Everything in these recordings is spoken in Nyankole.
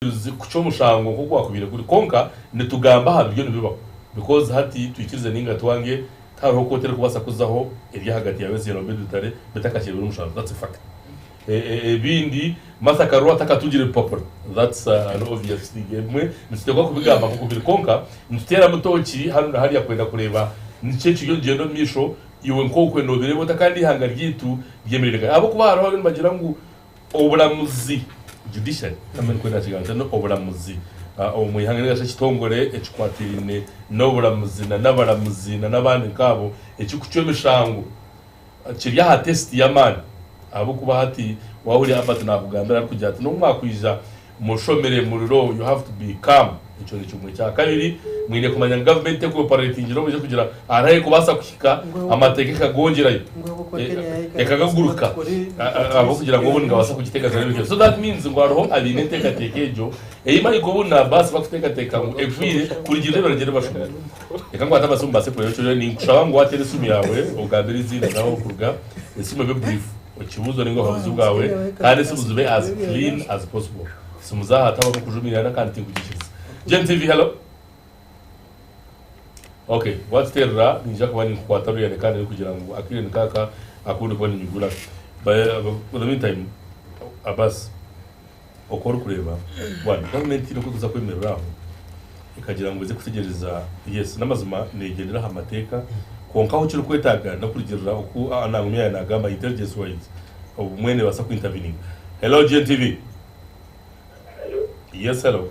Kucwa omushango nk'oku gwakubaire guri kwonka nitugamba aha biriyo nibibaho because hati twikirize ninga twange tihariho kooti erikubaasa kuzaho eri ahagati ya Besigye na Obeid Lutale bitakakyebire omushango that's a fact. Ebindi Martha Karua takatungire bipapura that's an obvious thing ebimwe nituteekwa kubigamba nk'oku biri kwonka nituteeramu tooki hanu na hariya kwenda kureeba niki ekiriyo nikigyenda omu maisho iwe nk'okwe nobireeba ota kandi eihanga ryaitu ryemereire nkahi ahabw'okuba hariho abariyo nibagira ngu Oburamuzi, Judiciary, nambwenu nikwo nakigambe nti oburamuzi omu ihanga ninga shi ekitongore ekikwatiraine n'oburamuzi na n'abaramuzi na n'abandi nkaabo ekirikucwa emishango kiri aha test y'amaani ahabw'okuba hati wahurira Albert nakugambira arikugira ati n'obu mwakwija mushomere muri law you have to be calm ekyo ni kimwe. Ekyakabiri mwine kumanya ngu gavumenti tekuoperatingire obu kugira hariho ahu erikubaasa kuhika amateeka ekagongyerayo ekagaguruka ahabw'okugira ngu obundi nibabaasa kugiteekateeka ebintu so that means ngu hariho abaine enteekateeka egyo ei Mike obundi na Abbas bakuteekateeka ngu egwire kurugiirira ebiragiro ebi bashomire. Reka nkwate amasimu mbaase kureeba eki oriyo. Ninkushaba ngu waateera esimu yaawe ogambire eiziina n'ahu orikuruga, esimu ebe brief, ekibuuzo nainga obuhabuzi bwawe kandi esimu zibe as clean as possible. Esimu zaaha hatabamu kujumiirana kandi tinkugiikiriza. GMTV hello. Okay, watuteerera ninyija kuba ninkukwata ruriya kandi ndikugira ngu akaire nikaaka aku ndikuba ninyigura. But in the meantime, Abbas, oku orikureeba, one, gavumenti tihaine oku erikuza kwemerera aho ekagira ngu eze kutegyereza, yes n'amazima neegyendera aha mateeka kwonka ahu kirikwetaaga n'okurugiirira oku Nangumya yaaba naagamba intelligence wise obumwe neebaasa ku interveninga. Hello GNTV. Yes hello.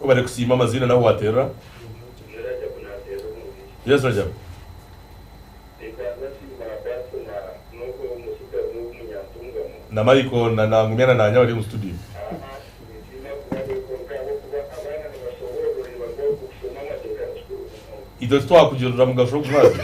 Webare kusiima amaziina nahu waterera. Yes Rajab. Na Michael na Nangumya na Nanya bari omu studio. Itwe titwakugirira mugasho ogu mwazi.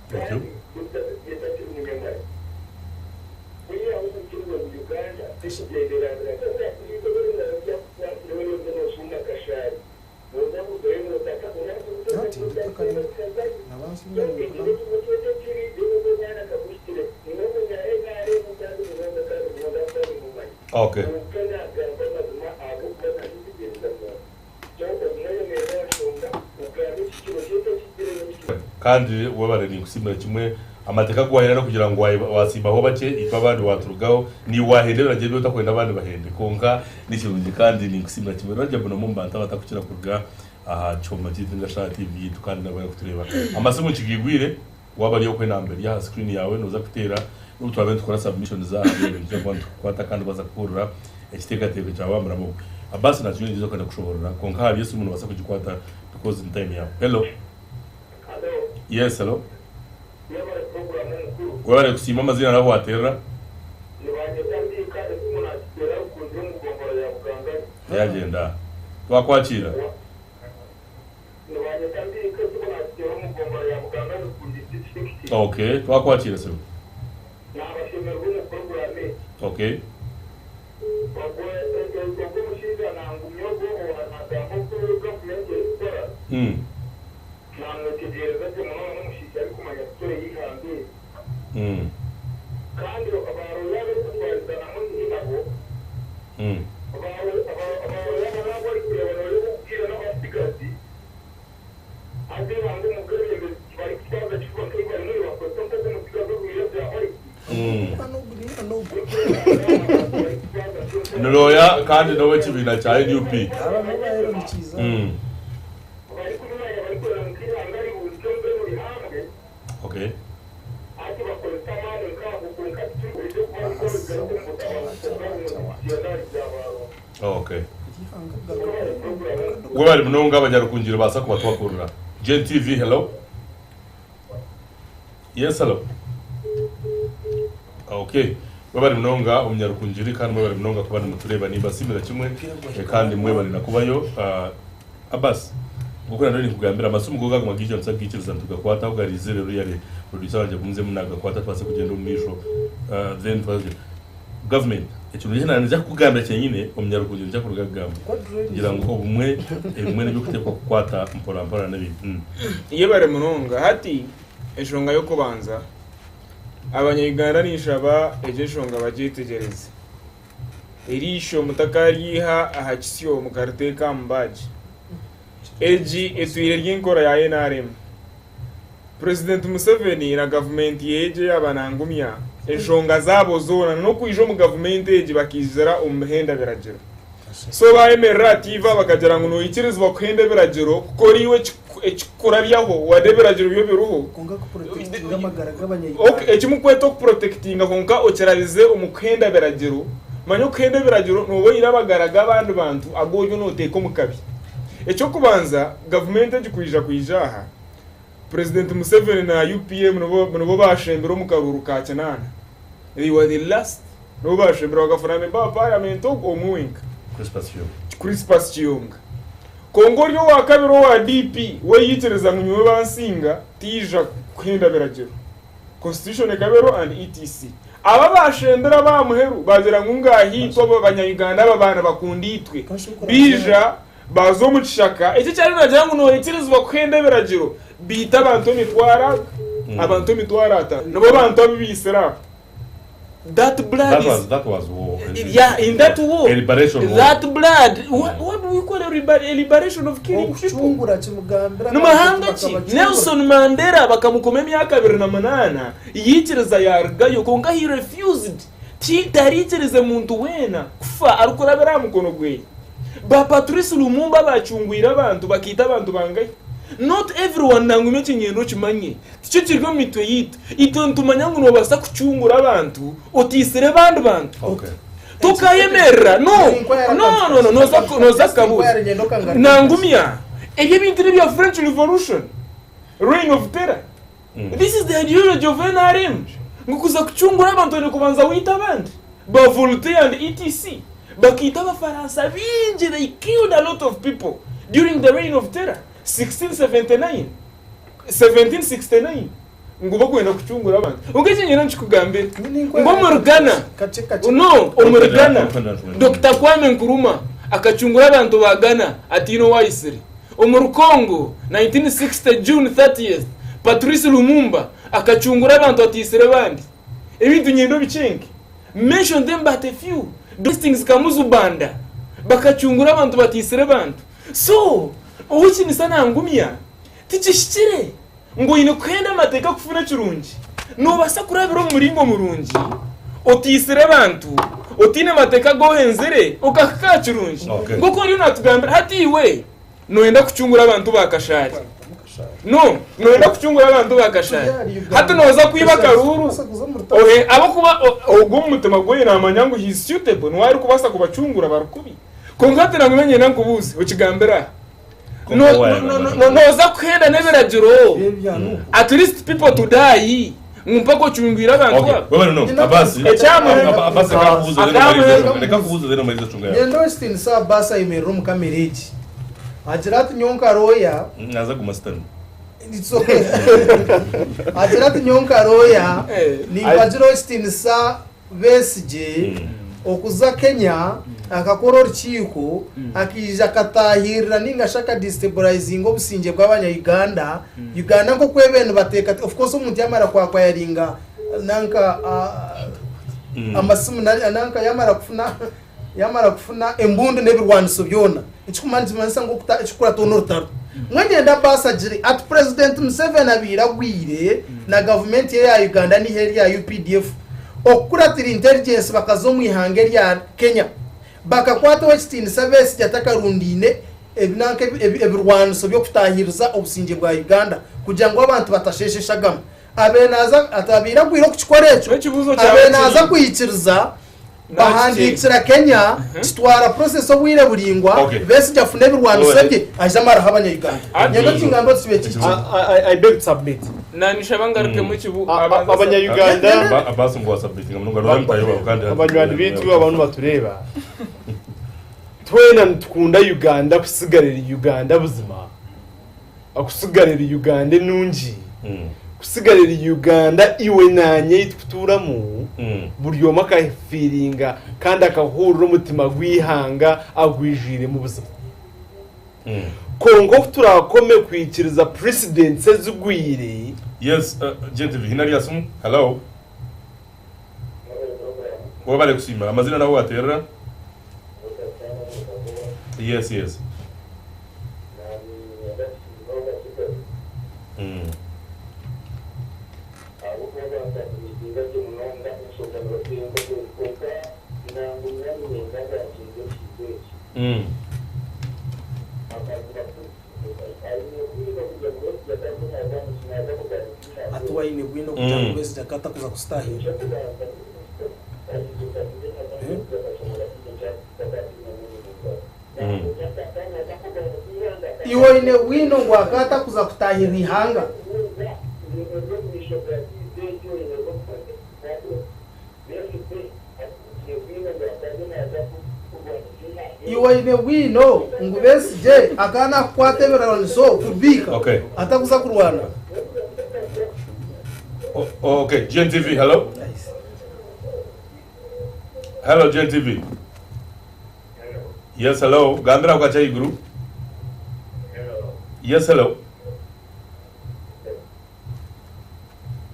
Thank you. Okay. Kandi webare ninkusiimira kimwe amateeka agu wahaire n'okugira ngu wasiimaho bakye itwe abandi waturugaho naiwe wahenda ebiragiro ebi otakwenda abandi bahende kwonka nikirungi kandi ninkusiimira kimwe Rajab n'omwe omu bantu abatakukira kuruga aha kyoma kyaitu ninga shi aha TV yaitu kandi nabo barikutureeba amasimu nkigaigwire waaba ori okwo enamba eri aha screen yaawe nooza kuteera n'obu twabaire nitukora submissions aha nituza kuba nitukukwata kandi obaasa kuhurira ekiteekateeko kyawe aha murimo ogu. Abbas nakinywa niinyija kwenda kushoboorora kwonka ahari esimu noobaasa kugikwata because ni time yaawe. Hello. Yes, hello. Webare kusiima amaziina n'ahu wateerera. Yagyenda. Twakwakiira. Okay, twakwakiira sebo. Okay. Ni looya kandi n'ow'ekibiina kya NUP. Okay. Okay. Webare munonga abanyarukungiri baasa kuba twakurira. Gen TV hello. Yes hello. Okay. Mwebare munonga omunyarukungiri kandi mwebare munonga kuba nimutureeba. Nimbasiimira kimwe kandi mwebare na kubayo. Abbas, nk'oku naabaire ninkugambira, amasimu go gaguma gaija nituza kugaikiriza nitugakwata ahu gariize reero yare producer wangye agumizemu naagakwata tubaase kugyenda omu maisho then tubaase kugyenda. Government, ekirungi eki naaba ninza kukugambira kyenyine omunyarukungiri nikyo arikuruga kugamba kugira ngu obumwe ebimwe n'eby'okuteekwa kukwata mpora mpora n'ebindi. Yebare munonga. Hati enshonga y'okubanza. Abanya-Uganda ninshaba egyo enshonga bagyetegyereze. Eriisho mutakaryiha aha kisyo mukariteeka aha mubaagi. Egi etwire eri enkora ya nrm. Purezidenti Museveni na gavumenti ye egyo eya banangumya, enshonga zaabo zoona n'okwija omu gavumenti egi bakaijira omu mihenda biragiro. So bayemerera aha tiivi bakagira ngu noikirizibwa kuhenda ebiragiro kukora iwe ekikukurabyaho wade ebiragiro byo biriho. Kwonka kuprotectinga amagara g'abanya-Uganda. Ok, eki mukweta okuprotectinga kwonka okirabize omu kuhenda biragiro. Manya okuhenda ebiragiro nooba oine amagara g'abandi bantu agu oriyo nooteeka omu kabi. Eky'okubanza, gavumenti egi kwija kwija aha, Purezidenti Museveni na UPM nibo baashembire omu karuuru ka kinaana. They were the last. Nibo baashembire bakafuna memba wa paramenti ogwo omwe wenka. Crispus Kiyonga. Crispus Kiyonga. Kwonka ori owa kabiri owa DP we yaikiriza ngu nyowe bansinga tiija kuhenda biragiro. Constitution ekaba eriho and etc. Aba abaashembire ab'aha muheru baagira ngu ngaaha itwe aba banya-Uganda aba baana bakunda itwe. Baija baaza omu kishaka, eki ekyari naagira ngu noikirizibwa kuhenda ebiragiro, baita abantu emitwaro abantu emitwaro atano. Nibo bantu abu baitsire abo. That blood That is was that was war. Yeah, in that war, A liberation war. that blood, what, what do we call a, liber, a liberation of killing people? Okucungura kimugambira Ni mahanga ki? Nelson Mandela bakamukoma emyaka 28 yaikiriza yarugayo kwonka he refused. Ti tariikirize muntu weena kufa arikurabira aha mukono gweye. Ba Patrice Lumumba abacungwire abantu bakaita abantu bangahi? Not everyone nanguma eki niinyenda okimanye. Tikyo kiri omu mitwe yaitu. Itwe nitumanya ngu noobaasa kucungura abantu otaitsire bandi bantu. Okay. Tokayemerera. No, no, no, no, nooza nooza kukabuuza. Nangumya, ebyo ebintu n'ebya French Revolution, Reign of Terror. This is the ideology of NRM. Ngu kuza kucungura abantu oine kubanza waita abandi. Ba Voltaire and etc. Bakaita Abafaransa baingi, they killed a lot of people during the Reign of Terror, 1679. 1769 ngu bakwenda kucungura abantu. Kwonka eki nyine nikikugambira ngu omuri Ghana, no, omuri Ghana, Dokita Kwame Nkrumah akacungura abantu ba Ghana ataine ou aitsire. Omuri Congo, 1960 June 30th, Patrice Lumumba akacungura abantu ataitsire bandi. Ebintu nyenda obikyenke. Mention them but a few. Hastings Kamuzu Banda bakacungura abantu bataitsire bantu. So, ow'ekinisa nangumya, Tikihikire ngu oine kuhenda amateeka kufuna ekirungi. Noobaasa kurabira omu muringo murungi otaitsire bantu, otaine mateeka agu ohenzire, okahika aha kirungi. Okay. Nk'oku oriyo naatugambira, hati iwe nooyenda kucungura abantu ba Kashaari. No, nooyenda kucungura abantu ba Kashaari. Hati nooza kwiba akaruuru, ohe ahabw'okuba ogwo omu mutima gwe naamanya ngu he is suitable, niwe arikubaasa kubacungura bari kubi. Kwonka hati nangwa niinyenda nkubuuze, okigambire aha. Nooza kuhenda n'ebiragiro at least people to die ngu mpaka ocungwire abantu abo. Nyenda ow'ekitiinisa Abbas ayemerera omu kamera egi agira ati nyowe nka lawyer It's okay. Agira ati nyowe nka lawyer nimpagira ow'ekitiinisa Besigye okuza Kenya akakora orukiiko akaija akatahirira ninga shi akadestabilizinga obusingye bw'abanya Uganda, Uganda nk'oku ebaire nibateekateeka of course omuntu yamara ku acquiringa nanka amasimu nanka yamara kufuna yamara kufuna embundu n'ebirwaniso byona ekikumara nikimanyisa ngu ekikukurataho n'orutaro. Mbwenu niinyenda Abbas agire ati Purezidenti Museveni abaire agwire na gavumenti ye ya Uganda n'eihe rya UPDF okukuratira intelligence bakaza omu ihanga erya Kenya bakakwata Owekitiinisa Besigye atakarundaine ebinanka ebirwaniso by'okutaahiriza obusingye bwa Uganda kugira ngu abantu batasheesha eshagama. Abaire naaza abaire agwire okukikora ekyo N'ekibuuzo kyawe abaire naaza kiri. kwikiriza Bahandiikira Kenya kitwara process obwire buraingwa Okay. Besigye afune ebirwaniso Go ahead. bye aije amareho abanya Uganda. Ati- Nyenda okingambe oti kibe kihikire. I beg to submit. Nanishaba ngarukemu ekibu abanze Abanya-Uganda Abaasi ngu wasubmitinga munonga nooza mutahi waawe kandi Abanywani baitu abarimu nibatureeba, twena nitukunda Uganda kusigara eri Uganda buzima, kusigara eri Uganda enungi, kusigara eri Uganda iwe naanye ei turikutuuramu, buri omwe akafiiringa kandi akahurira omutima gw'eihanga agwijwiremu buzima. Kwonka oku turaakome kwikiriza precedents ezigwire. Yes, GNTV, hine ari aha simu? Hello? Webale kusiima. Amazina n'ahu wateerera? Yes, yes. Hati waine bwino kugira ngu Besigye akatakuza kusitahirira. Iwe oine bwino ngu akatakuza kutahirira ihanga. Iwe oine bwino ngu Besigye akaba nakukwata ebirwaniso kubiika Okay. atakuza kurwana. Okay, GNTV, hello? Hello, GNTV. Yes, hello. Gambira aho kakye ahaiguru. Yes, hello.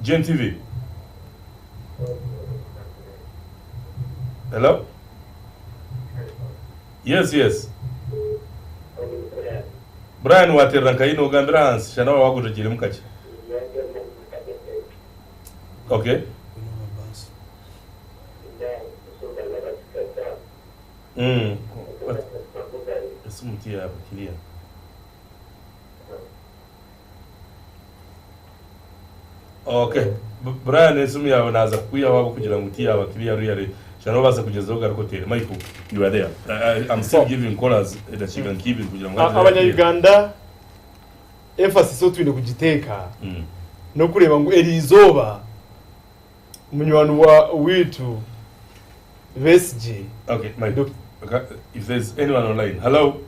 GNTV. Hello? Yes, yes. Brian waterera nka hine ogambira ahansi shana waaba wagujegyiremu kakye. Okay. Mm. Esimu tiyaba kiriya. Okay. Brian esimu yaawe naaza kukwihaho ahabw'okugira ngu tiyaaba clear really. Shana obaasa kugyezaho ogaruke oteere. Michael, you are there. I, I'm still giving callers edakiika nk'ibiri kugira ngu hagire Abanya Uganda emphasis ou twine kugiteeka n'okureeba ngu eriizooba munywani wa waitu Besigye Okay, Mike. Okay, if there's anyone online. Hello?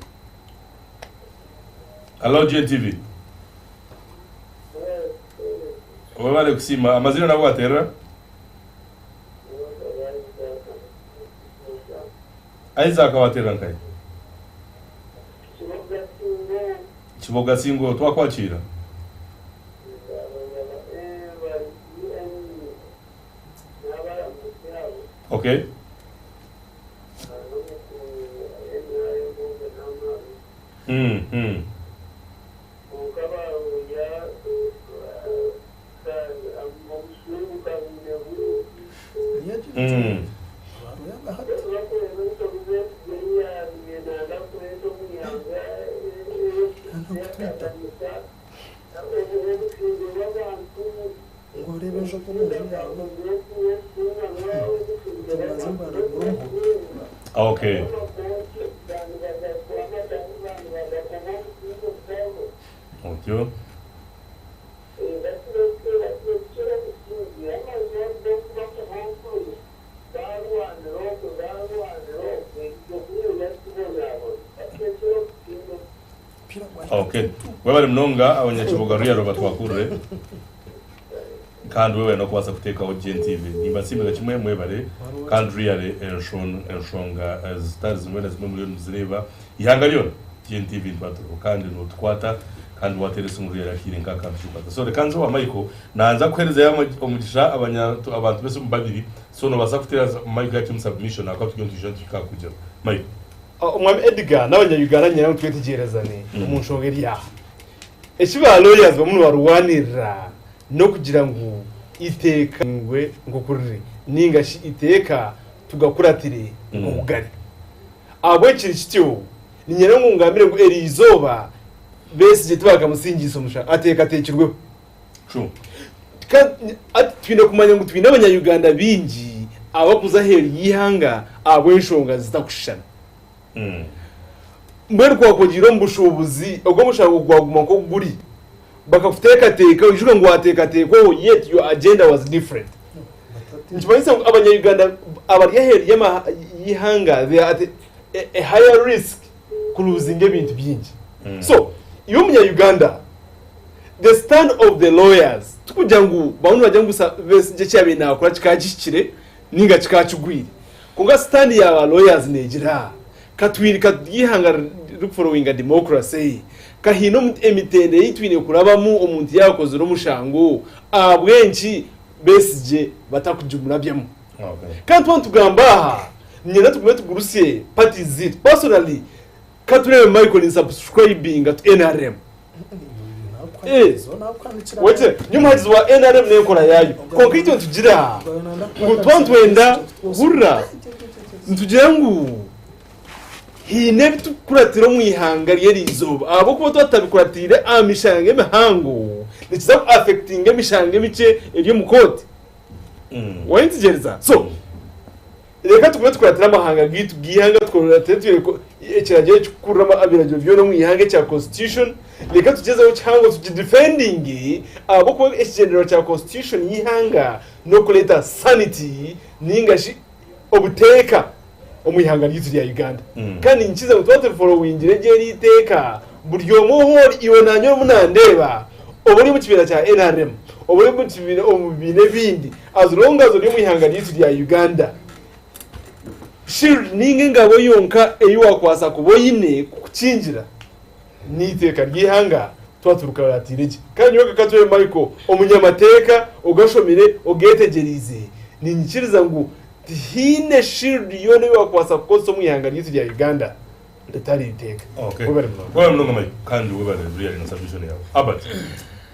Hello, JTV. Webale kusiima. Amazina nabo waterera? Isaac waterera nkahi? Kiboga Singo, twakwakiira. Okay. Ngu oreebe enjoka omu nju yaawe, oti mbanze mbaragure omuhoro. Okay. Otyo. Okay. Webale munonga abanyakiboga ruyaro batwakurire. Kandi wewe nokubaasa kuteekaho GNTV. Nimbasiimira kimwe mwebale kandi ruyare enshonga zitari zimwe na zimwe muriyo nimuzireeba ihanga ryona GNTV nitwaturiho kandi notukwata kandi wateera esimu ruyare akiire nk'akantu kikwata. So reka nze owa Michael nanza kuherezayo omugisha abantu b'esimu babiri so nobaasa kuteera Michael yakimu submission ahakuba turiyo nitwija nituhika aha kugira. Michael. Omwami Edgar n'abanya-Uganda niinyenda ngu twetegyerezane omu nshonga eri aha. Eki ba lawyers bamwe nibarwanirira n'okugira ngu eiteeka ringwe nk'oku riri nainga shi eiteeka tugakuratire nk'oku gari. Ahabw'ekiri kityo, niinyenda ngu ngambire ngu eri izooba Besigye tibakamusingiisa omushango ateekateekirweho. True. Hati twine kumanya ngu twine abanya-Uganda baingi abarikuza aheeru y'eihanga ahabw'enshonga zitakushushana. Mbwenu ku wakugiire omu bushuubuzi, ogwo omushango gwaguma nk'oku guri. Bakakuteekateeka, oijuka ngu waateekateekwaho yet your agenda was different. Nikimanyisa ngu abanya-Uganda abari aheeru y'eihanga they are at a higher risk kuruzinga ebintu bingi. So, iwe omunya-Uganda, the stand of the lawyers tikugira ngu bamwe nibagira ngu Besigye eki yaabaire naakora kikaba kihikire nainga kikaba kigwire. Kwonka stand ya ba lawyers neegira, Katwine ka turi eihanga ririkuforowinga democracy, ka haine emitendera ei twine kurabamu omuntu yaakozire omushango, ahabw'enki Besigye batakugimurabyamu? Kandi twaba nitugamba aha, niinyenda tugume tugurusye parties zaitu. Personally, ka tureebe Michael ninsubscribinga to nrm. Wekye, nyowe omuhagizi wa nrm n'enkora yaayo. Kwonka itwe nitugira ngu twaba nitwenda hurira, nitugira ngu haine ebi turikukuratira omu ihanga ry'eri izooba ahabw'okuba twaba tutabikuratiire aha mishango emihango nikiza ku affectinga emishango emikye eri omu kooti. Wayetegereza? So, Reka tugume tukuratire amahanga gaitu g'eihanga tukuratire twine ekiragiro ekikukurira ebiragiro byona omu ihanga ekya constitution. Reka tugyezeho kihango tugidefendinge ahabw'okuba ekigyendererwa kya constitution y'eihanga n'okureeta sanity ninga shi obuteeka omu ihanga ryaitu rya Uganda. Kandi nikiza ngu twaba turiforowingire gye eri iteeka buri omwe ohu ori iwe nanye orimu nandeeba oba ori omu kibiina kya nrm oba ori omu kibiina omu bibiina ebindi As long as ori omu ihanga ryaitu rya Uganda, shield ninga engabo yonka ei wakwasa kuba oine kukukingira n'eiteeka ry'eihanga twaba turikuratiire gye. Kandi nyowe nka Katwebe Michael, omunyamateeka ogashomire ogetegyereize, niinyikiriza ngu tihaine shield yoona ei wakwasa kukozesa omu ihanga ryaitu rya Uganda ritari iteeka. Okay. Webare munonga. Webare munonga Mike kandi webare really na submission yawe. Albert.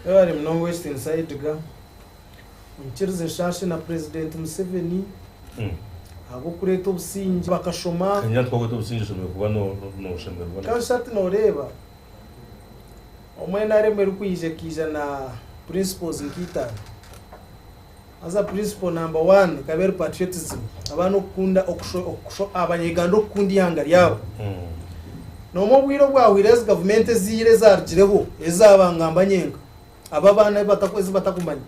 Webare munonga ow'ekitiinisa Edgar. Onkirize nshaashe na Purezidenti Museveni ahabw'okureeta obusingye bakashoma. Kanyina twakweta obusingye oshemereire kuba noshemererwa. Kandi shi hati noreeba omu NRM erikwija ekaija na principles nka itaano. Haza principle number one ekaba eri patriotism, abaana okukunda abanya-Uganda okukunda eihanga ryabo. Noomanya obwire obwahweire ezi gavumenti eza ira ezarugireho ezaaba ngamba nyenka, Abo abaana ezi batakumanya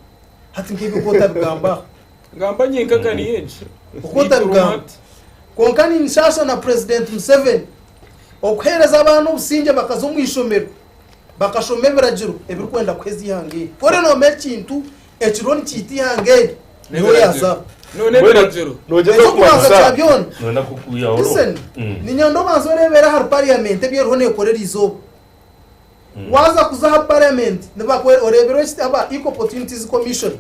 hati nk'ebyo oku otabigamba aho. Ngamba nyenka ka niyo egi. Oku otabigamba. Kwonka ninshaasha na Purezidenti Museveni okuheereza abaana obusingye bakaza omu ishomero bakashoma ebiragiro ebirikwenda kuheza eihanga eri. Ku oriyo noomanya ekintu ekiriho nikiita eihanga eri, niwe yaazaho. None ebiragiro. Nogyeza Eky'okubanza kumanisa. kya byona, Noyenda kukwihaho. listen, niinyenda obanze oreebere ahari parliament ebi eriho neekora eriizooba. Waaza kuza aha parliament oreebire aba Equal Opportunities Commission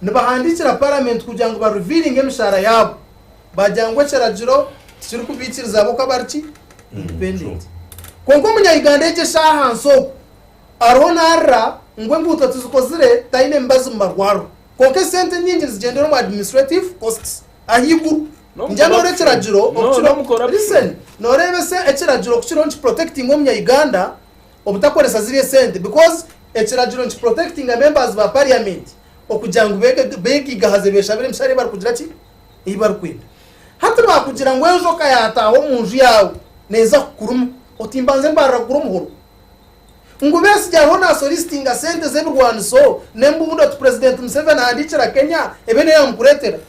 nibahandiikira parliament kugira ngu ba revealinge emishaara yaabo bagira ngu ekiragiro tikirikubaikiriza ahabw'okuba bari ki? Independent. Kwonka omunya Uganda egyo eshaaha ahansi okwo ariho naarira ngu enguuto tizikozire taine emibazi omu marwariro kwonka esente enyingi nizigyendera omu administrative costs ahaiguru. N'omu Ngira noora corruption. ekiragiro No, okukira n'omu corruption. listen nooreeba ese ekiragiro okukira nikiprotectinga omunya Uganda obutakoresa ziriya esente because ekiragiro nikiprotectinga members ba parliament okugira ngu bege begigahaze beshabire emishara ei barikugira ki ei barikwenda. Hati baakugira ngu enjoka yaataaha omu nju yaawe neeza kukuruma oti mbanze mbarira kugura omuhoro? Ngu Besigye ariho nasolicitinga sente z'ebirwaniso n'embundu oti President Museveni ahandiikira Kenya ebe niyo yaamukureetera?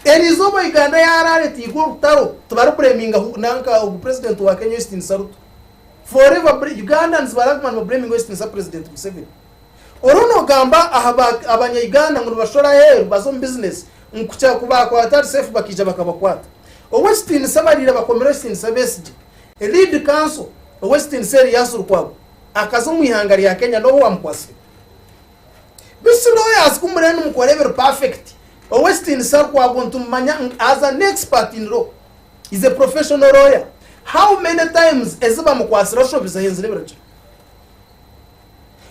Eriizooba Uganda yaaraara etairwe orutaro tibarikureminga nanka ogu president wa Kenya Justin Ruto. Forever Ugandans baraguma nibabureminga Justin President Museveni. Oriho nogamba aha abanya Uganda ngu nibashora aheeru baza omu business ngu kukira kubakwata ari safe bakaija bakabakwata. Ow'ekitiinisa bariire bakomire Ow'ekitiinisa Besigye. Lead counsel Ow'ekitiinisa Erias Lukwago akaza omu ihanga rya Kenya n'oha owamukwatsire? Bisi lawyers ku muriyo nimukora ebiri perfect, Ow'ekitiinisa Lukwago nitumumanya as an expert in law, is a professional lawyer, how many times ezi bamukwatsire ashobize ahenzire ebiragiro?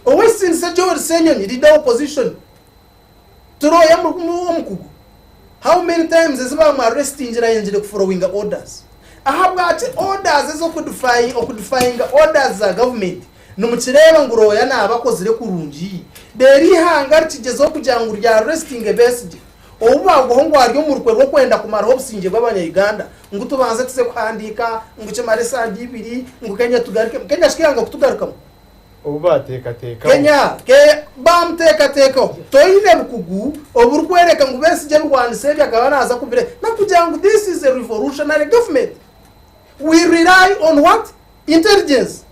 Ow'ekitiinisa Joel Ssenyonyi leader wa opposition, ti lawyer omukugu, how many times ezi bamu arrestingire ayengire ku followinga orders? Ahabwaki orders ezi okudefyinga orders za government Nimukireeba ngu looya naaba akozire kurungi? Reero eihanga rikigyezaho kugira ngu rya arrestinge Besigye ou baagwaho ngu ari omu rukwe rw'okwenda kumaraho obusingye bw'abanya-Uganda ngu tubanze tuze kuhandiika ngu kimare esande ibiri ngu Kenya tugarukemu. Kenya shi keyanga kutugarukamu? Obu baateekateekaho. Kenya, ke, baamuteekateekaho. Toine bukugu oburikworeka ngu Besigye ebirwaniso ebi akaba naaza kubire n'okugira ngu this is a revolutionary government. We rely on what? Intelligence.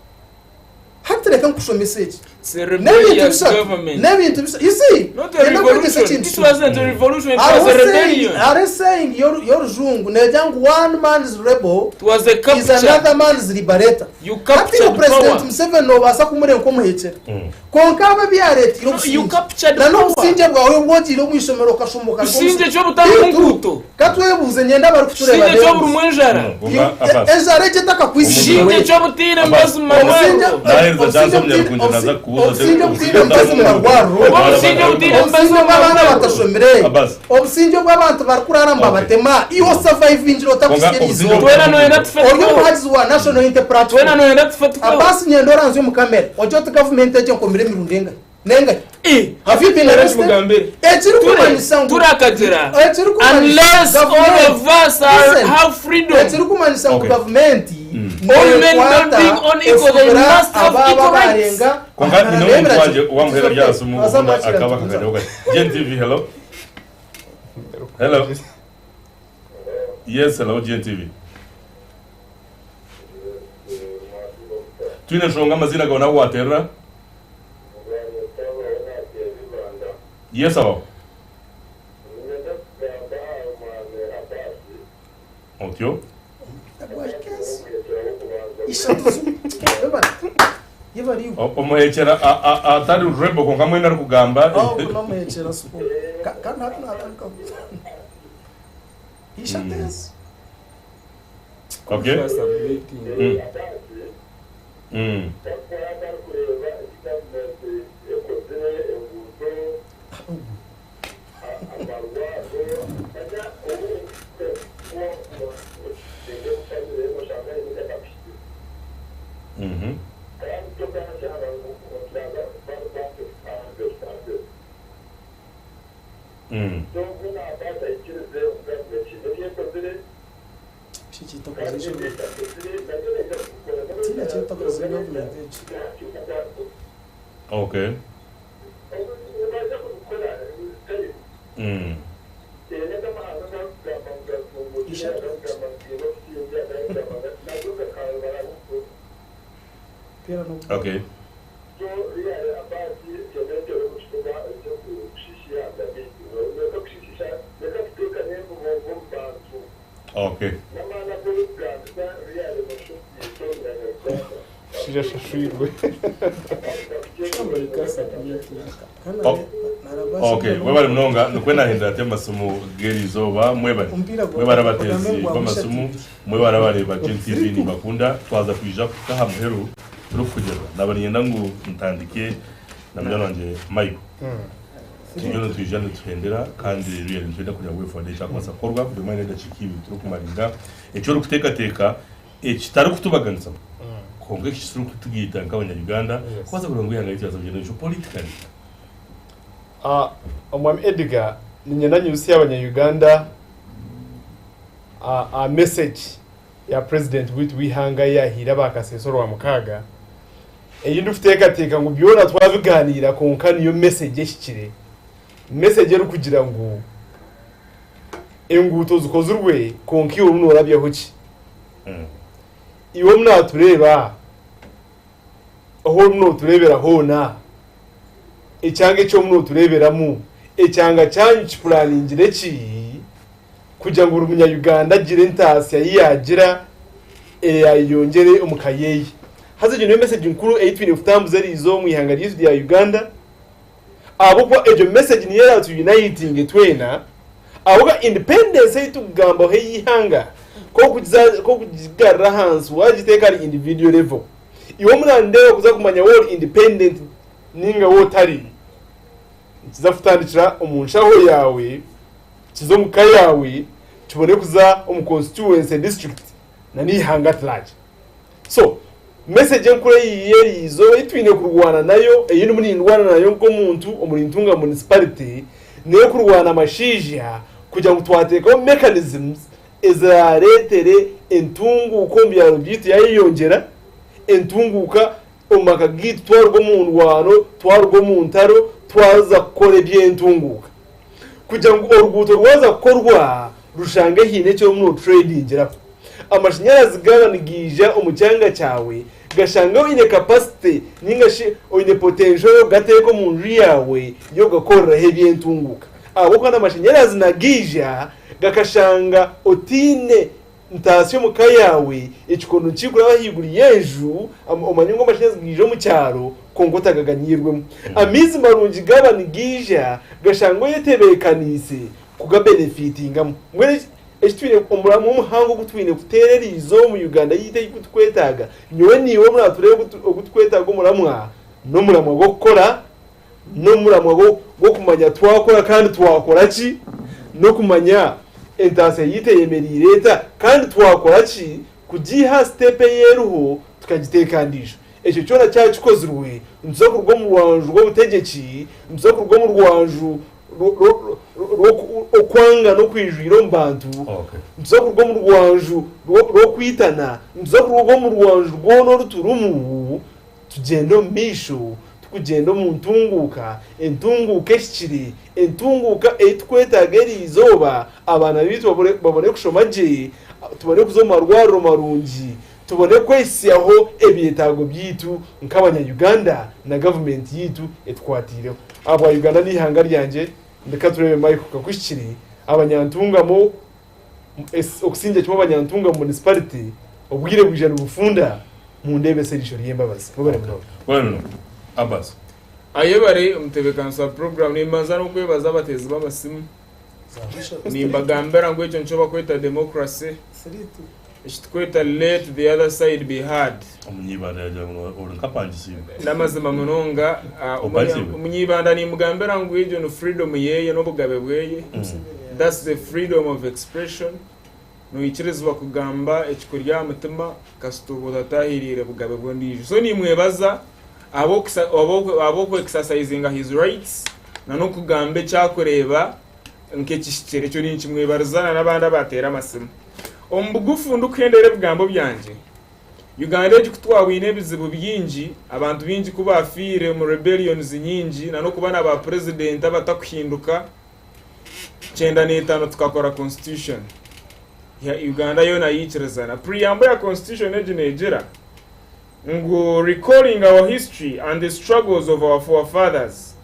Hati reka nkushomese eki. It's a N'ebintu rebellious bishatu. government. N'ebintu bishatu. You see, Not a nyenda kwegyesa revolution. ekintu This kimwe. wasn't a revolution, it was Hariho a saying, rebellion. hariho saying y'orujungu neegira ngu one man's rebel It was a is capture. another man's liberator. You Hati captured iwe President power. Museveni noobaasa kumureeba nk'omuhekyera. Kwonka abo ebi yaareeteire No, you obusingye captured na power. n'obusingye bwawe obu ogiire omu ishomero okashoma okaruga omu Busingye ki obutarimu Beitu, nguuto? ka twebuuze nyenda abarikutureeba Busingye ki oburimu beebuuze. enjara? Enjara egyo etakakwitsire Busingye ki obutaine mbazi mu marwariro? Naheereza chance omunyarukunje naza kukubuuza Obusingye obutaine mbazi mu marwariro. Oba obusingye obutaine mbazi Obusingye mu obw'abaana marwariro? batashomire. Abbas. Obusingye obw'abantu barikuraara nibabatema. Iwe osavaivingira ota Kwonka kuhitsya eri obusingye izooba. Twena noyenda tufe Ori tubeho. omuhagizi wa National Unity Twena Platform. noyenda tufe tubeho. Abbas nyenda oranzye omu kamera ogire oti gavumenti egi enkomire emirundi engahi? Nengahi? Eh, Have you been reka arrested? nkugambire. Ekirikumanyisa ngu Turakagira. Ekirikumanyisa Unless all gavumenti- of us are, Listen. have freedom. Ekirikumanyisa ngu Okay. gavumenti All men not being on equal, they must have abaaba equal rights. barenga Kwonka aha nyine omuntu wangye n'ebiragiro. wamuheera rya simu Baza obundi mwakira akaba nituguza. akagaruka. GNTV, hello. Hello. Yes, hello GNTV. Twine enshonga amaziina gawe nahu waterera. Yes, abaho. Otyo. Ishatu zu- Yebare. Yebare iwe. Omuhekyera atari rurembo kwonka mwena arikugamba. Oh, kunomuhekyera sipo. Kandi hati natandika. Ishatu ezi. Okay. Shi kitakoze ekyo. Tiina kyetakoze gavumenti egi. Okay. Ishatu. Pera no. Okay. Okay. Shira shashwirwe. Kandi Oh. narabasha Okay, mwebale munonga nikwe nahindura ati amasimu g'erizooba mwebale. Omupiira gwa- Mwebale abateezi ogambe gwa b'amasimu, Bushati. mwebale abareeba GNTV nibakunda twaza kwija kuhika aha muheru turikukugyerwa. Naba niinyenda ngu ntandike na munywani wangye Michael. Turiyo nitwija nituhendera kandi really nitwenda kugira ngu weforward ekyakubaasa kukorwa buri mwanya n'edakiika ibiri turikumaririra eki orikuteekateeka ekitarikutubaganisa kwonka eki kirikutugaita nk'abanya-Uganda kubaasa kureeba ngu eihanga ryaitu ryaza kugyenda omu maisho politically. Omwami Edgar, niinyenda nyijutsye abanya-Uganda aha message ya President waitu w'eihanga ei yaahaire aba Kasese Orwamukaaga, ei ndikuteekateeka ngu byona twabigaaniira kwonka niyo message ehikire. Message erikugira ngu enguuto zikozirwe kwonka iwe orimu noorabyaho ki? Iwe orimu naatureeba, ahu orimu nootureebera hoona, ekyanga eki orimu nootureeberamu, ekyanga kyanyu kipuraaningire ki kugira ngu buri munya-Uganda agire entaasya ei yaagira eyayeyongyere omu ka yeeye. Haza egyo niyo message nkuru ei twine kutambuza eriizooba omu ihanga ryaitu rya Uganda, ahabw'okuba egyo message niyo eraatuyunayitinge twena, ahabw'okuba independence ei turikugambaho ey'eihanga, ku orikugigarura ahansi waagiteeka ahari individual level, iwe omunandeeba kuza kumanya waaba ori independent ninga waaba otari, nikiza kutandikira omu nshaho yaawe, kize omu ka yaawe, kibone kuza omu constituency, district na n'eihanga at large. So, message enkuru ei eriizooba ei twine kurwana nayo, ei ndimu nindwana nayo nk'omuntu omuri Ntunga Municipality, n'ey'okurwana amashaija kugira ngu twateekaho mechanisms eziraareetere entunguuka omu byaro byaitu yaayeyongyera, entunguuka Omu maka gaitu twaruga omu ndwano, twaruga omu ntaro, twaza kukora eby'entunguuka. Kugira ngu oruguuto rwaza kukorwa rushange haine eki orimu nooturedingiraho. Amashanyarazi gaaba nigaija omu kyanga kyawe, gashange oine capacity ninga shi oine potential y'okugateeka omu nju yaawe y'okugakoreraho eby'entunguuka. Ahabw'okuba n'amashanyarazi nagaija gakashanga otaine ntaasya omu ka yaawe, ekikondo nikikuraba ahaiguru y'enju, omanye ngu amashanyarazi gaija omu kyaro kwonka otagaganyiirwemu. Amaizi marungi gaaba nigaija, gashanga oyetebeekaniise kugabenefitingamu. Mbwenu eki twine, omuramwa omuhango ogu twine kuteera eriizooba omu Uganda yaitu ogu turikwetaaga, nyowe naiwe obu naatureeba ogu turikwetaaga omuramwa, n'omuramwa gw'okukora, n'omuramwa gw'okumanya twakora kandi twakora ki, n'okumanya entaasya yaitu eyemereire eta kandi twakora ki kugiiha aha siteepu ei eriho tukagiteeka aha ndiijo. Ekyo kyona kyaba kikozirwe, nituza kuruga omu rwanju rw'obutegyeki, nituza kuruga omu rwanju rw'okwangana okwijwire omu bantu, nituza kuruga omu rwanju rw'okwitana, nituza kuruga omu rwanju rwona oru turimu, Tugyende omu maisho tukugyenda omu ntunguuka, entunguuka ehikire, entunguuka ei tukwetaaga eri izooba, abaana baitu babone kushoma gye, tubone kuza omu marwariro marungi, tubone kwehitsyaho ebyetaago byaitu nk'abanya Uganda na gavumenti yaitu etukwatiireho. Ahabwa Uganda n'eihanga ryangye, ndeka tureebe Michael Kakuhikire, abanyantungamo, okusingira kimwe abanyantungamo municipality, obwire bwija nibufunda. Mundeebese eriisho ry'embabazi. Mwebare munonga. Mwebare munonga. Abbas. Ayebare omutebeekanisa wa puroguraamu. Nimbanza n'okwebaza abateezi b'amasimu. Nimbagambira ngu ekyo nikyo bakweta democracy, eki tukweta let the other side be heard. Omunyeibanda yagira ngu ori nk'apangisiibwe. N'amazima munonga. Opangisiibwe? Omunyeibanda nimugambira ngu egyo ni freedom yeye, n'obugabe bweye. That's the freedom of expression. Noikirizibwa kugamba ekikuri aha mutima kasita oba otatahiriire bugabe bw'ondiijo. So nimwebaza ahabw'oku exercisinga his rights na n'okugamba eki arikureeba nk'ekihikire. Ekyo ninkimwebariza na n'abandi abateera amasimu. Omu bugufu ndikuhendera ebigambo byangye, Uganda egi ku twabwine ebizibu bingi, abantu baingi ku baafiire omu rebellions nyingi na n'okuba na ba purezidenti abatakuhinduka, 95 tukakora constitution ya Uganda yoona yaikirizana. Preamble ya constitution egi neegira ngu recalling our history and the struggles of our forefathers,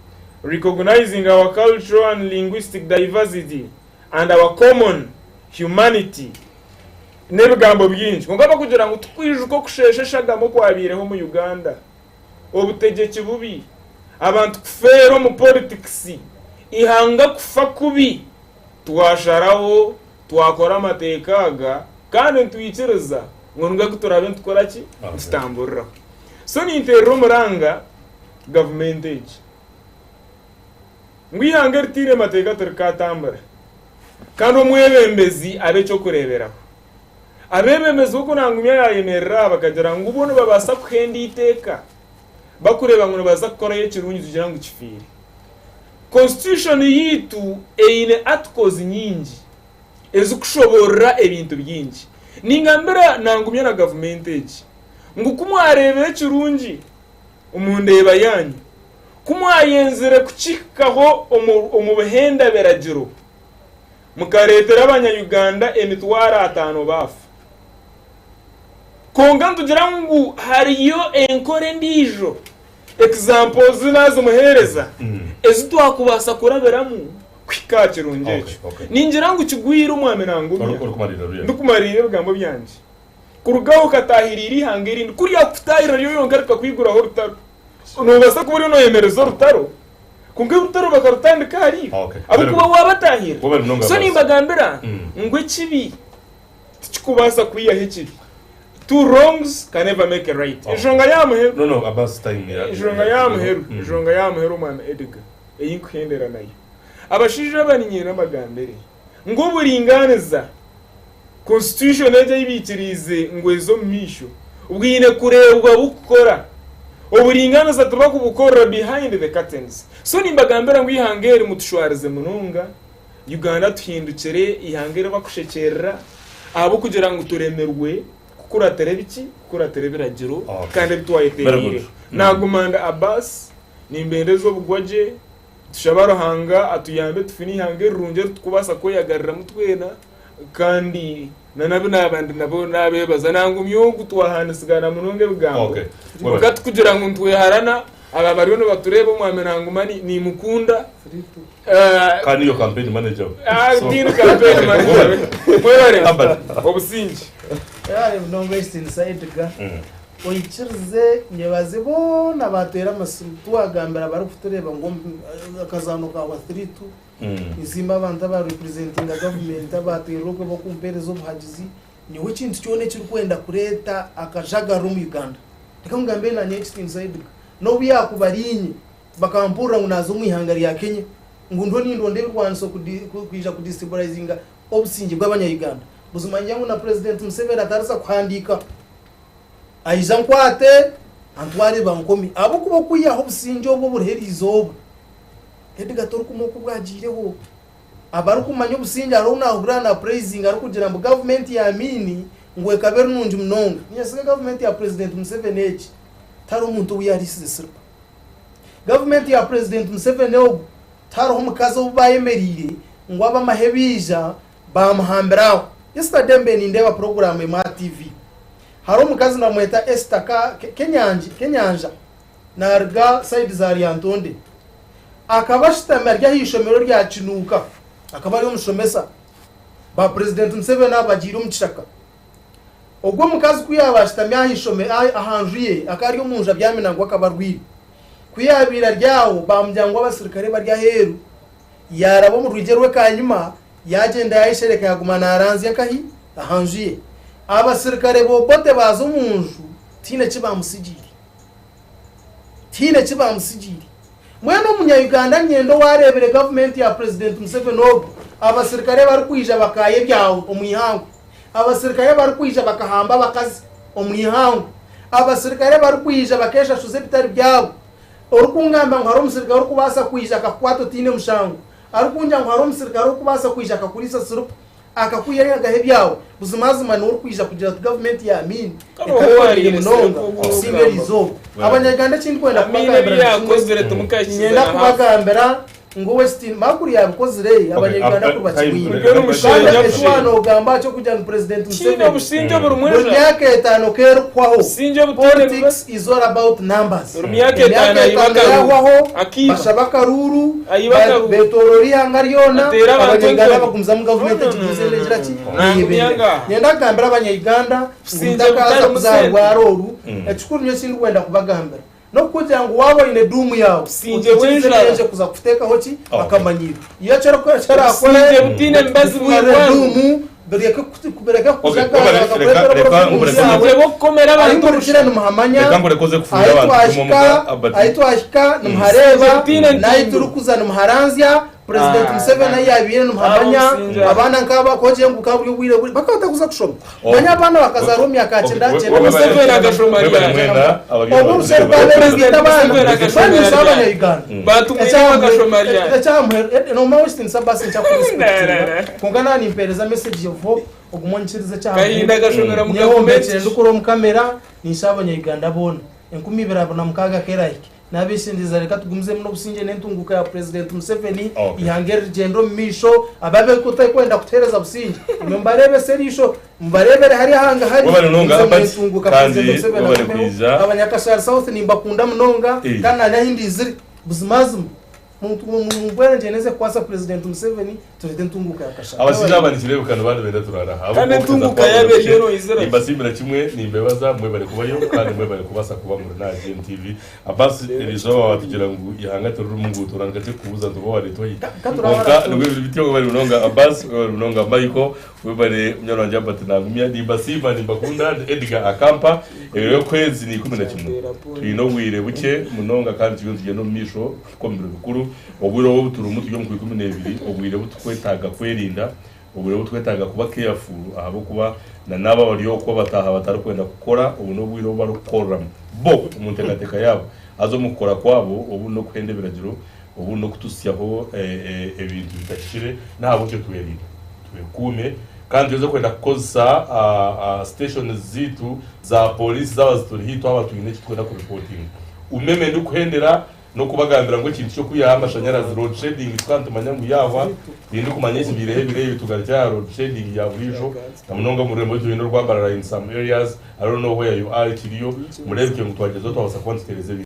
recognizing our cultural and linguistic diversity and our common humanity n'ebigambo bingi kwonka bakugira ngu tukwijuka okusheesha eshagama okwabaireho omu Uganda. Obutegyeki bubi, abantu kufeera omu politics, eihanga kufa kubi, twasharaho twakora amateeka aga kandi nitwikiriza ngu nigo agu turaabe nitukora ki? Nitutamburiraho. So ninteerera omuranga gavumenti egi ngu eihanga eritaine mateeka tirikaatambura kandi omwebembezi abe eky'okureeberaho. Abeebembezi b'oku Nangumya yaayemerera aha bakagira ngu bo nibabaasa kuhenda eiteeka bakureeba ngu nibaza kukorayo ekirungi tugira ngu kifiire. Constitution yaitu eine articles nyingi ezikushoboorora ebintu bingi. Ningambira Nangumya na gavumenti egi ngu ku mwareebire ekirungi omu ndeeba yaanyu, ku mwayenzire kukihikaho omu buhenda biragiro, Mukareetera abanya-Uganda 50,000 baafa. Kwonka nitugira ngu hariyo enkora endiijo, examples naazimuheereza, ezi twakubaasa kurabiramu kuhika aha kirungi ekyo. Ningira ngu kigwire Omwami Nangumya. Ndikumariirira ebigambo byangye. Kuruga aho okataahiriire eihanga erindi, ku ryakukutaahirira ryo ryonka rikakwiguraho orutaro. Noobaasa kuba oriyo nooyemereza orutaro, kwonka orutaro bakarutandika ahariiwe ahabw'okuba waabatahirira. So nimbagambira ngu ekibi tikikubaasa kwihaho ekibi. Two wrongs can never make a right. Enshonga y'aha muheru, enshonga y'aha muheru, enshonga y'aha muheru Omwami Edgar ei nkuhendera nayo. Abashaija aba niinyenda mbagambire ngu oburingaaniza, Constitution egi ei baikiriize ngu eze omu maisho, bwine kureebwa bukukora. Oburingaaniza tibakubukorera behind the curtains. So nimbagambira ngu eihanga eri mutushwarize munonga, Uganda tuhindukire eihanga eri bakushekyerera ahabw'okugira ngu turemirwe. Kukuratira ebiki? Kukuratira ebiragiro kandi ebi twayeteereire. Naaguma ndi Abbas, nimbendeza obugwa gye, tushaba Ruhanga atuyambe tufune eihanga erirungi eri turikubaasa kweyagariramu twena kandi na n'abu naaba ndi nabo naabeebaza. Nangumya ogu twahaanisigana munonga ebigambo kwonka tikugira ngu nitweharana, aba bariyo nibatureeba omwami Nanguma nimukunda. Kandi niiwe campaign manager we. Tiindi campaign manager we. Mwebare. Obusingye. Mwebare munonga ekitiinisa Edgar. Oikirize nyebaze boona abaatwire amasimu twagambira abarikutureeba ngu akazaano kaahwa 3-2. Ninsiima abantu aba representinga gavumenti abaatwire okwe bakumpeereza obuhagizi. Nyowe ekintu kyona ekirikwenda kureeta akajagararo omu Uganda, reka ngambire naanye ekitiinisa Edgar, n'obu yaakuba ari inye, Bakampurira ngu naaza omu ihanga rya Kenya ngu ndiho nindonda ebirwaniso kwija kudestabilizinga obusingye bw'abanya-Uganda. Buzima ningira ngu na Purezidenti Museveni atariza kuhandiika aije ankwate antware bankomi ahabw'okuba okwihaho obusingye obu oburiho eriizooba Edgar torikumanya oku bwagiireho. Abarikumanya obusingye hariho ou naahurira na praisinga arikugira ngu gavumenti ya Amin ngu ekaba eri nungi munonga. Niinyesiga gavumenti ya Purezidenti Museveni egi tihariho muntu ou yaariisize siripa. Gavumenti ya Purezidenti Museveni ogu tihariho mukazi ou bayemereire ngu ab'amahe baija baamuhambira aho. Yesterday mbaire nindeeba puroguraamu emwe aha TV. Hariho omukazi nibamweta Esther Kenyanja naaruga sayidi za Lyantonde. Akaba ashutami ari aha ishomero rya Kinuuka, akaba ari omushomesa. Ba Purezidenti Museveni aba bagiire omu kishaka. Ogwo omukazi ku yaaba ashutami aha ishomero, aha nju ye, akaba ari omu nju abyami nangwa akaba arwaire. Ku yaabaire ari aho, baamugira ngu abasirikare bari aheeru. Yaaraba omu rwigi orw'ekanyima, yaagyenda yaayeshereka yaaguma naaranzya nkahi? Aha nju ye. Abasirikare b'Obote baaza omu nju, tihaine ki baamutsigiire. Tihaine ki baamutsigiire. Mbwenu omunya-Uganda niinyenda owaareebire gavumenti ya Purezidenti Museveni ogu, abasirikare barikwija bakaaya ebyawe omu ihangwe. Abasirikare barikwija bakahamba abakazi omu ihangwe. Abasirikare barikwija bakeshashuza ebitari byabo. Orikungamba ngu hariho omusirikare orikubaasa kwija akakukwata otaine mushango. Arikungira ngu hariho omusirikare orikubaasa kwija akakuriisa siripa, akakwihayo agaha ebyawe. Buzimazima niwe orikwija kugira oti gavumenti ya Amin ekabikorire munonga kusinga eriizooba. Abanyarwanda eki ndikwenda kubagambira ni kimwe, niinyenda kubagambira Ngu Westine Makuru yabikozire abanya-Uganda kuri bakibwine. Kandi eki waaba nogamba aha ky'okugira ngu Purezidenti Museveni buri myaka etaano ku erikuhwaho, politics is all about numbers. Emyaka etaano yahwaho, bashaba akaruuru, betorora eihanga ryona, abanya-Uganda bagumizamu gavumenti egigumize negira ki? Neyebembera. Niinyenda kugambira abanya-Uganda ngu mutakaaza kuza aha rwaro oru, ekikuru nyowe eki ndikwenda kubagambira, N'okukugira ngu waaba oine duumu yaawe, Obusingye otaikiriza bw'enjara. ebirenje kuza kukuteekaho ki? Okay. Akamanyiiro. Iyo eki orikukora eki oraakore, Obusingye butaine mibazi mu bikuhurire marwariro. duumu, bireke bireke Okay, kukujagaza webale, bakakureetera reka- reka oburofa omu nju nkureke- yaawe. Obusingye bw'okukomera Ahi abantu murikira busha. nimuhamanya, Reka nkureke oze kufuhira ahi abantu kumwe twahika, omuka, Albert. ahi twahika nimuhareeba, Obusingye butaine n'ahi ntindo. turikuza nimuharanzya, Purezidenti Ah, Museveni ahi yaabaire nimuhamanya, Ah, obusingye. abaana nk'aba ku ogire ngu bukaba buri obwire buri bakaba batakuza kushoma. Oh. Manya abaana bakazaarwa omu myaka ya Okay, kyenda kyenda webale- Museveni akashoma webale ryari? mwena abari Obu orushe rwabaire President nirwita abaana, Museveni akashoma twena nitushaba ryari? abanya-Uganda. Batumwine akashoma ryari? Ekyamuheru, noomanya wekitiinisa basi Na, nkyakurespectinga, na, na. kwonka naaba nimpeereza message of hope, ogume onyikirize Kahinda ekyahamuheru. akashomera mu Nyowe gavumenti. ombekire ndikura omu kamera, ninshaba abanya-Uganda boona, 2026 k'erahike, Naabeshengyereza reka tugumizemu n'obusingye n'entunguuka ya Purezidenti Museveni, Okay. eihanga eri rigyende omu maisho, abo abarikukwenda kutuheereza busingye imwe mubareebese eriisho, mubareebere hariya hangahari, Webale munonga mugumizemu Albert, n'entunguuka kandi Purezidenti Museveni webale agumeho. kwija. Abanyakashari South nimbakunda munonga Eh. kandi naanye ahi ndaizire buzimazima mumpwere ngyende kukwasa Purezidenti Museveni Tureete entunguuka ya Kashari. Abashaija aba nikireebeka nibaba nibenda turaare aha. Kandi entunguuka yaaba eriyo noizira ki? Nimbasiimira kimwe, nimbebaza mwebare kubayo kandi mwebare kubaasa kuba muri n'aha GMTV. Abbas eriizooba waatugira ngu eihanga tiririmu nguuto nandika kirikukubuuza nti oba wareetwa hi? Kwonka nibwo biri bityo webare munonga Abbas, webare munonga Michael, webare munywani wangye Albert Nangumya. Nimbasiima, nimbakunda. Ndi Edgar Akampa. Ebiro by'okwezi ni 11. Twine obwire bukye munonga kandi turiyo nitugyenda omu maisho kuhika omu biro bikuru. Obwire obu turimu turi omu Kwaikumi-n'ebiri, obwire obu turikwetaaga kwerinda, obwire obu turikwetaaga kuba careful ahabw'okuba na n'abo abari okwo abataaha batarikwenda kukora, obu n'obwire obu barikukoreramu bo omu nteekateeka yaabo. Haza omu kukora kwabo obu n'okuhenda ebiragiro, obu n'okututsyaho ebintu bitahikire. N'ahabw'ekyo twerinde, twekuume. Kandi tugyeze kwenda kukozesa stations ziitu za police zaaba zituri haihi twaba twine eki turikwenda kuripotinga. Umeme ndikuhendera n'okubagambira ngu ekintu ky'okwihaho amashanyarazi, load shedding, tukaba nitumanya ngu yaahwa, tindikumanya ekibaireho ebiro ebi tugarukire aha load shedding ya buriijo na munonga omu rurembo rwaitu rwine orwa Mbarara in some areas, I don't know where you are kiriyo, mureebeke ngu twagyezaho twabaasa kuba nitutereeza ebintu.